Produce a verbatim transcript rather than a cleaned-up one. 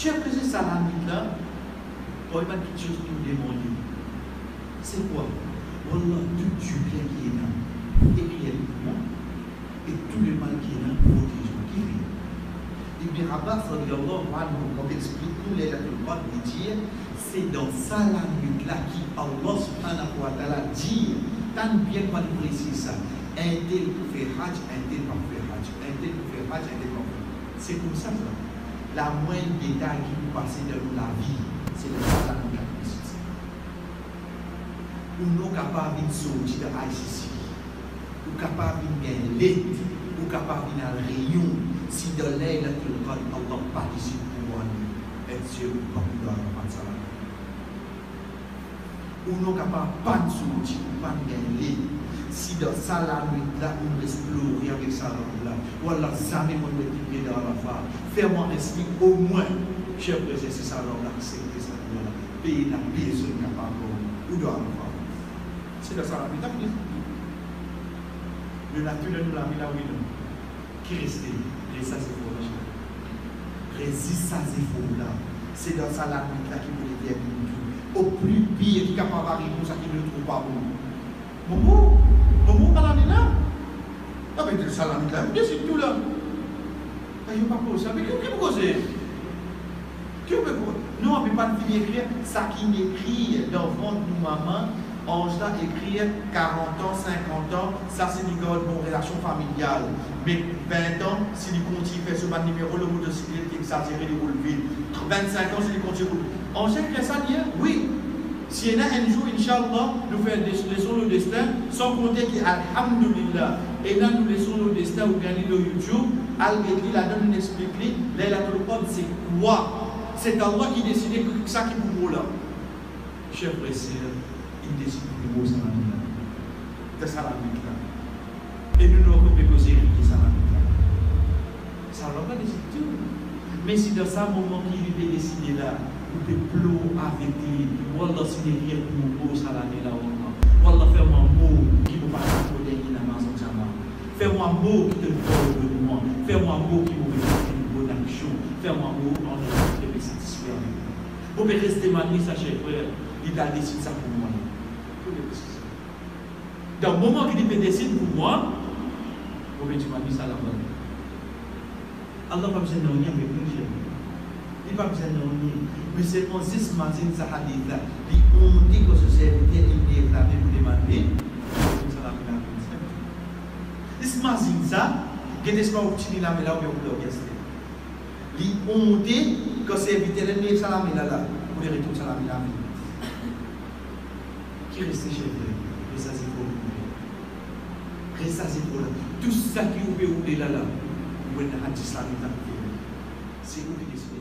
Cher frer, sa lanwit la, parmi bann kiksoz ki nou demande, se kwa? Wallah, tou dibien ki ena, ekrir li pou mwa, e tou lemal ki ena, protez mwa. Ki fer? Ibn Abbas, radiyallahu anhu, kan li explik nou Laylatul Qadr, li dir, se dan sa lanwit la ki Allah subhanahu wa ta'ala dir, tann bien kouma li presiz sa, entel pou fer haj, entel pa pou fer haj, entel pou fer haj, entel pa pou fer haj. Se koumsa sa. Lamwin detay ki pou pase dan nou lavi, se dan sa lanwit la ki pou dir sa. Ou non kapav vinn sorti dan I C C. Ou kapav vinn gagn let, ou kapav vinn al reynion, si dan Laylatul Qadr Allah pa desid pou ou ale, et si ou pa pou al Arafat sa lanwit. Ou non kapav pann sorti, ou pann gagn let, si dan sa lanwit la ou res plore avek sa lanwit la, wallah, zame mo met lipie dan Arafat. Fer mwa res li omwin, cher frer, si sa lanwit la aksepte sa dwa la, pena personn kapav pran ou dan Arafat. Se dan sa lanwit la ki desid. Nou ena tou dan nou lavi la, wi non? Ki reste? Res sa zefor la, cher. Res zis sa zefor la. Se dan sa lanwit la ki pou determinn tou. Opli pir ki kapav ariv nou, sa ki nou trouv pa bon. Momo, momo, pa lane la. Ah, be, sa lanwit la, ou desid tou la. Ah, yo pa koze sa, be, ki, ki pou koze? Ki ou pe koze? Non, ou pe pa fini ekrir sa ki inn ekrir dan vant nou mama. Anz la ekrir karant an, sinkant an, sa se li gard bon relasion familial. Me vin an, si li kontign fer so bann nimero lor motosiklet, li exazere, li roul vit. Vinn-sink an, si li kontign roul. Anz la ekrir sa li, wi. Si ena enn zour, inshallah, nou fer de-, leson lor destin, san konte ki, alhamdulillah, ena nou leson lor destin, ou gagn li lor YouTube, al get li, ladan nou explik li, Laylatul Qadr se kwa? Se Allah ki deside ki, sa ki pou mor la. Cher frer, ser, inn desid pou mor sa lanwit la. Dan sa lanwit la. E nou, nou ankor pe koze ki sa lanwit la. Sa lanwit la desid tou. Me si dan sa moman ki li pe deside la, ou pe plor avek li, wallah, si li ekrir pou mor sa lane la, wallah. Wallah, fer mwa mor ki mo pa pou dernie namaz an djama. Fer mwa mor ki to pardonn mwa. Fer mwa mor ki mo pe fer enn bon aksion. Fer mwa mor an enn ki pe satisfe avek mwa. Mo pe res demann li sa, cher frer, li pe al desid sa pou mwa. Pou li desid sa. Dan moman ki li pe desid pou mwa, mo pe dimann li sa labann. Allah pa bizin nanye avek nou, cher. Li pa bizin nanye. Me selman zis mazinn sa hadis la. Li onte kan so serviter inn lev lame pou demann li, sa lame la. Zis mazinn sa, gete si pa ou tini lame la oubien ou plor bien. Li onte kan serviter la inn lev sa lame la la, pou li retourn sa lame la vit. Ki reste, cher frer? Res sa zefor. Res sa zefor la. Tou seki ou pe oule la la, ou ena hadis la, nou tann fer. Se ou ki deside.